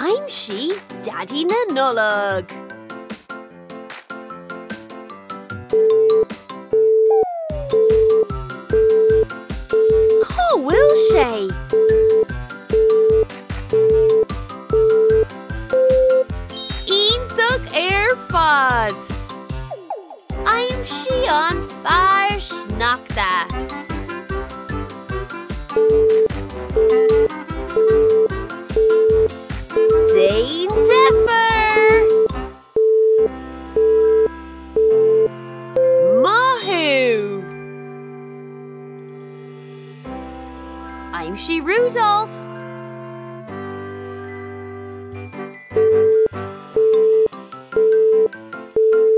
Aimsigh Daidí na Nollag! Cá bhfuil sé? Iontach ar fad! Aimsigh an fear sneachta! Déan deifir! Maith thú! Aimsigh Rudolph!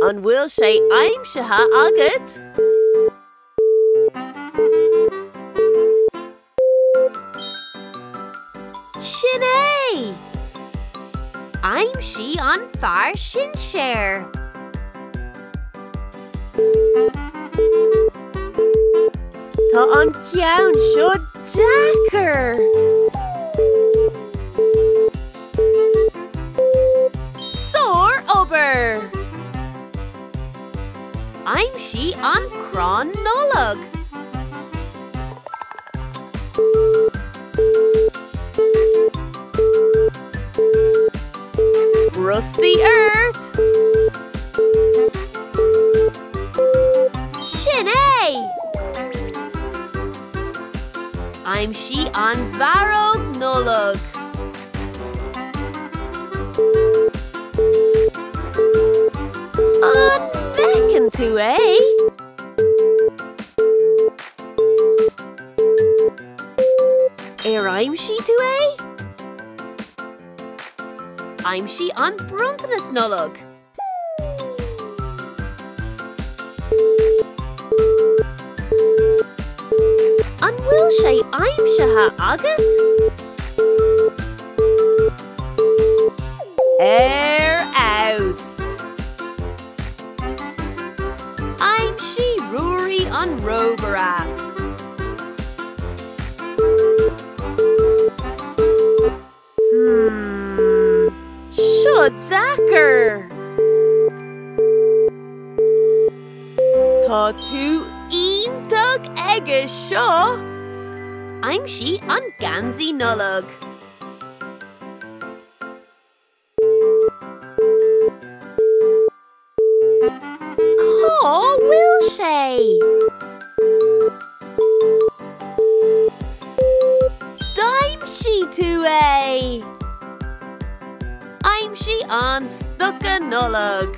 An bhfuil sé aimsithe agat? Sin é! Aimsigh an fear sinséir. Tá an ceann seo deacair! Sár-obair! Aimsigh an crann Nollag. Brostaigh ort! Sin é! Aimsigh an mharóg Nollag. An bhfeiceann tú é? Ar aimsigh tú é? Aimsigh an bronntanas Nollag. An bhfuil sé aimsithe agat? Ar fheabhas! Aimsigh Ruairí an Rógaire. Hmm, seo deacair! Tá tú iontach aige seo! Aimsigh an geansaí Nollag. Cá bhfuil sé? D'aimsigh tú é! Aimsigh an stoca Nollag.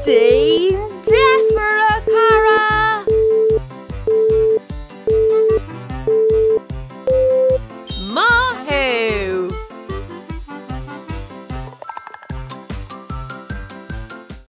Déan!